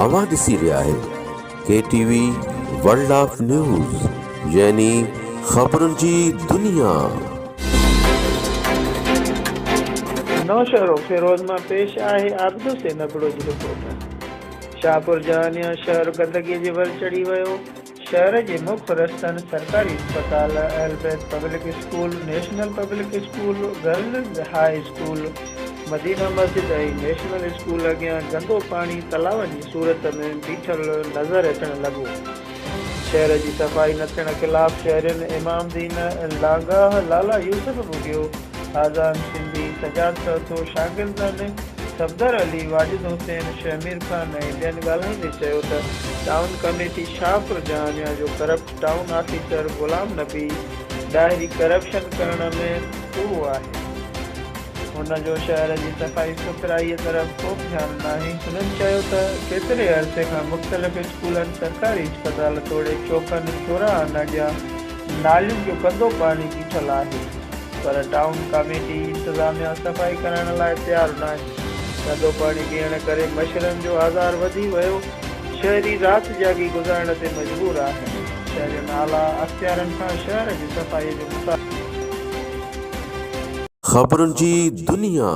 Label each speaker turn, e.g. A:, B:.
A: اوهان ڏسي رهيا آهيو K T V world of news يعني خبرن جي دنيا.
B: نوشهروفيروز مان پيش آهي عابد حسين ابڙو جي رپورٽ. شاهپور جهانيان شهر گندگي جي ور چڙهي ويو، شهر جي مک رستن، سرڪاري اسپتال، Ahlbait public school, national public school, girls high school, Madina Masjid ۽ national school اڳيان گندو پاڻي تلاون جي صورت ۾ بيٺل نظر اچڻ لڳو. شهر جي صفائي نه ٿيڻ خلاف شهرين امام دين لانگاهه، لالا يوسف ٻگهيو، آذان سنڌي، سجاد سهتو، شاگردن صفدر علي، واجد حسين، شهمير خان ۽ ٻين ڳالهائيندي چيو ته ٽائون ڪميٽي شاهپور جهانيان جو corrupt town officer Ghulam Nabi Dahri corruption ڪرڻ ۾ پورو آهي. هن جو شهر جي صفائي سٿرائي طرف ڪو به ڌيان ناهي. هنن چيو ته ڪيتري عرصي کان مختلف اسڪولن، سرڪاري اسپتال توڙي چوڪن چوراهن اڳيان نالين جو گندو پاڻي بيٺل آهي پر ٽائون ڪاميٽي انتظاميا صفائي ڪرائڻ لاء تيار ناهي. گندو پاڻي بيهڻ ڪري مڇرن جو آزار وڌي ويو، شهري رات جاڳي گذارڻ تي مجبور آهن. شهرين اعليٰ اختيارن کان شهر جي صفائي جو مطالبو.
A: خبرن جي دنيا.